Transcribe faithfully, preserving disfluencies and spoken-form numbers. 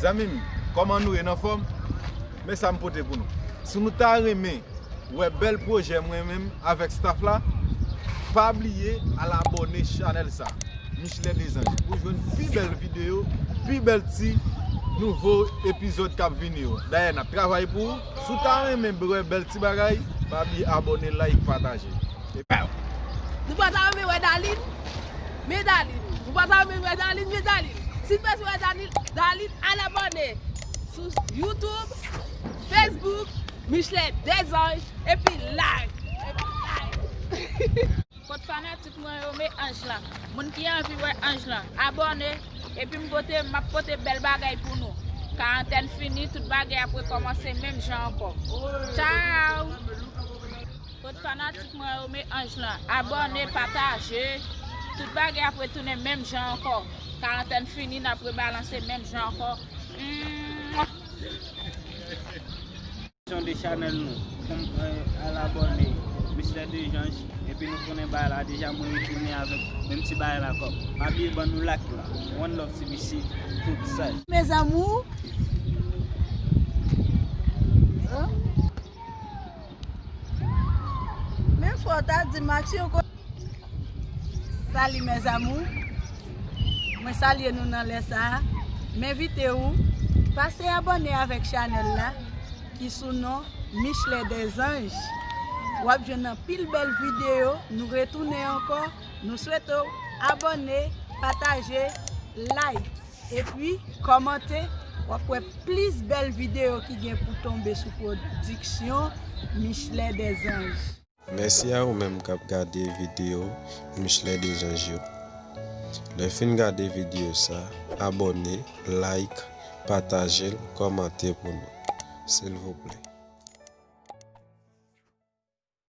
Zanmi m, kòman nou ye, n anfòm? Men sa m pote pou nou. Si nou ta renmen wè bèl pwojè mwen menm avèk staff la, pa bliye al abòne chanèl sa, Michelet Desanges, pou jwenn pi bèl videyo, pi bèl ti nouvo epizòd k ap vini yo. Dayè, n ap travay pou ou. Si w ta renmen wè bèl ti bagay, pa bliye abòne, like, pataje. E pow! Nou pa ta renmen wè Darline? Men Darline. Nou pa ta renmen wè Darline? Men Darline. Si n bezwen wè Darline, Darline, al abòne sou YouTube, Facebook, Michelet Desanges, epi like. Epi like. Kot fanatik mwen yo, men anj lan. Moun ki anvi wè anj lan, abòne. Epi m pote, m ap pote bèl bagay pou nou. Karantèn fini, tout bagay ap rekòmanse menm jan ankò. Tchao! Kot fanatik mwen yo, men anj lan, abòne, pataje. Tout bagay ap retounen menm jan ankò. Karantèn fini, n ap rebalanse menm jan ankò. Mwah! Description de chanèl nou. Kòm, eh, al abòne, Michelet Desanges, epi nou konnen bagay la deja, mwen retounen avèk menm ti bagay la ankò. Pa bliye ban nou like la. One love T B C, tout sa. Mes amours. Hein? Men fò w ta di m aksyon ko-, Salut mes amours. Mwen salye nou nan lè sa a. M envite w pase abòne avèk chanèl la ki sou non Michelet Desanges. W ap jwenn anpil bèl videyo. Nou retounen ankò. Nou swete w abòne, pataje, like, epi kòmante. W ap wè plis bèl videyo ki gen pou tonbe sou pwodiksyon Michelet Desanges. Mèsi a ou menm k ap gade videyo Michelet Desanges yo. Lè w fin gade videyo sa, abòne, like, pataje l, kòmante pou nou, silvouplè.